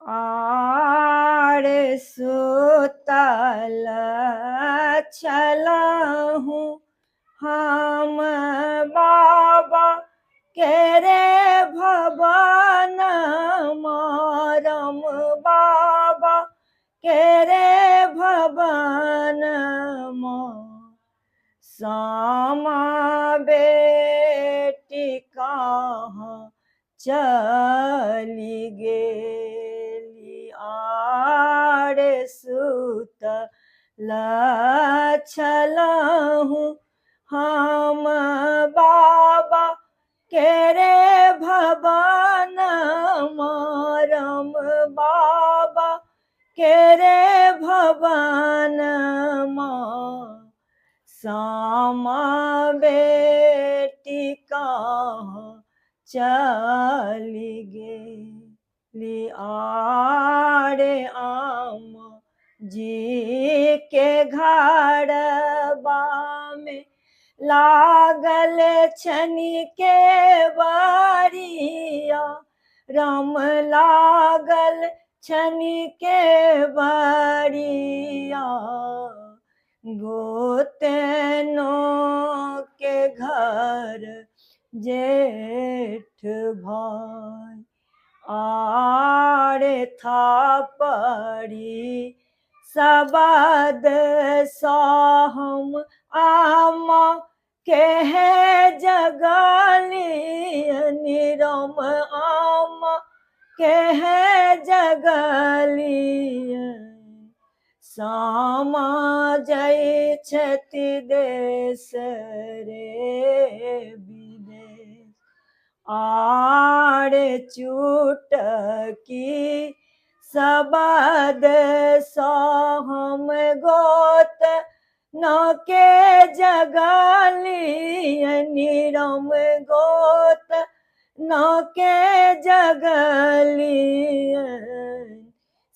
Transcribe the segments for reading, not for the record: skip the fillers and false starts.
आर सुतल छलहुँ हम बाबा के रे भवन मारम, बाबा के रे भवन सामा बेटी कहाँ चली गेली। आर सुतल छलहुँ हम बाबा के रे भवन मारम, बाबा के रे भवन सामा बेटी कहाँ चली गेली। आरे आम जी के घरबा में लागल छनि के बारिया, राम लागल छनि के बारिया। गोतनो के घर जेठ भाई आरे थापड़ी सबद साहम आमा के है जगलियन, राम आमा के है जगलियन। सामा जय छथि देश रे विदेश। आर चुटकी सबद हम गोत न के जगलियन, राम गोत न के जगलियन।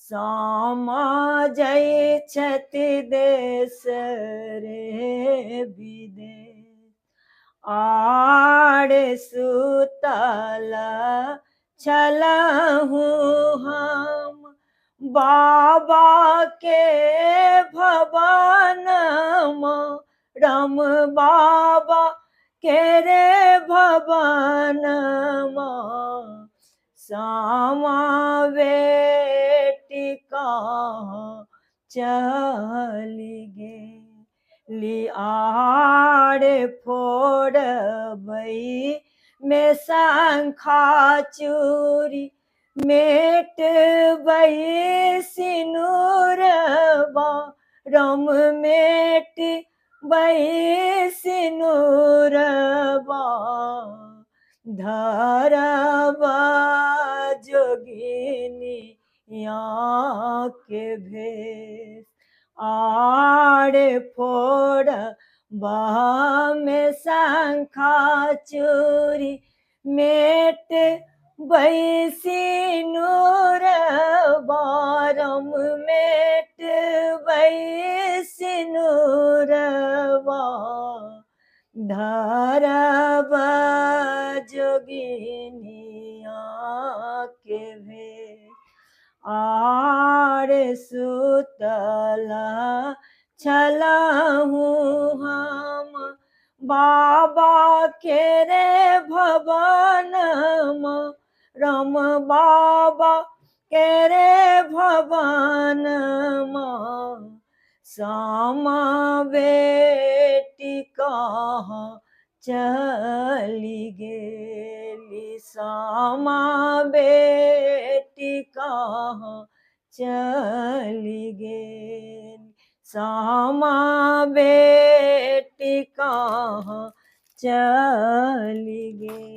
सामा जय छथि देश रे विदेश। आर सुतल छलहुँ हम बाबा के भवन राम, बाबा के रे भवन सामा बेटी कहाँ चली गेली। आर फोड़बै में शंखा चूड़ी मेटबै सिनुरबा, राम मेटबै सिनुरबा। धरबा जोगिनी के भेष। आर फोड़बा में शंखा चूड़ी मेट सिनुर बारम, मेट सिनुरबा। धरबा जोगिनिया के भेष। आर सुतल छलहुँ हम बाबा के रे भवन राम, बाबा के रे भवन सामा बेटी कहाँ चली गेली। सामा बेटी कहाँ चली गेली। सामा बेटी कहाँ चली गेली।